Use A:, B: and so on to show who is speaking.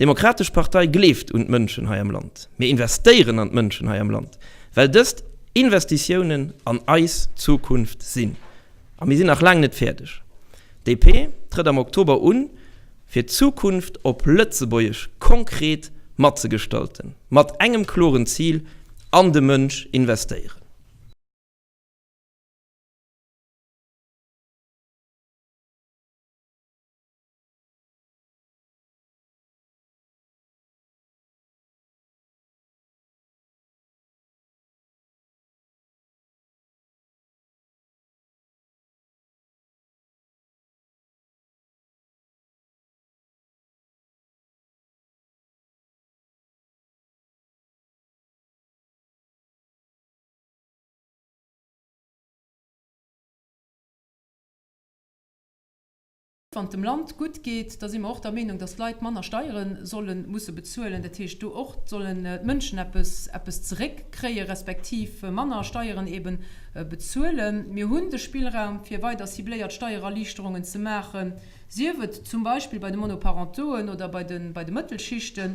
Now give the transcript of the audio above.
A: D'Demokratesch Partei gleeft un d'Mënschen hei am Land. Mir investéieren an d'Mënschen hei am Land, well dëst Investitiounen an eis Zukunft sinn. A mir sinn nach laang net fäerdeg. DP trëtt am Oktober un, fir d'Zukunft op Lëtzebuergesch konkret matzegestalten, mat engem kloren Zil, an de Mënsch investéieren.
B: Wann et dem Land gutt geet, da si mer och der Meenung, datt d'Leit manner Steiere solle musse bezuelen. Dat heescht, do och sollen d'Mënschen eppes, eppes zeréckkréie respektiv manner Steieren eebe bezuelen. Mir hunn de Spillraum, fir weider cibléiert Steiererliichterungen ze maachen, sief et zum Beispill bei de Monoparentoen oder bei de, bei de Mëttelschichten.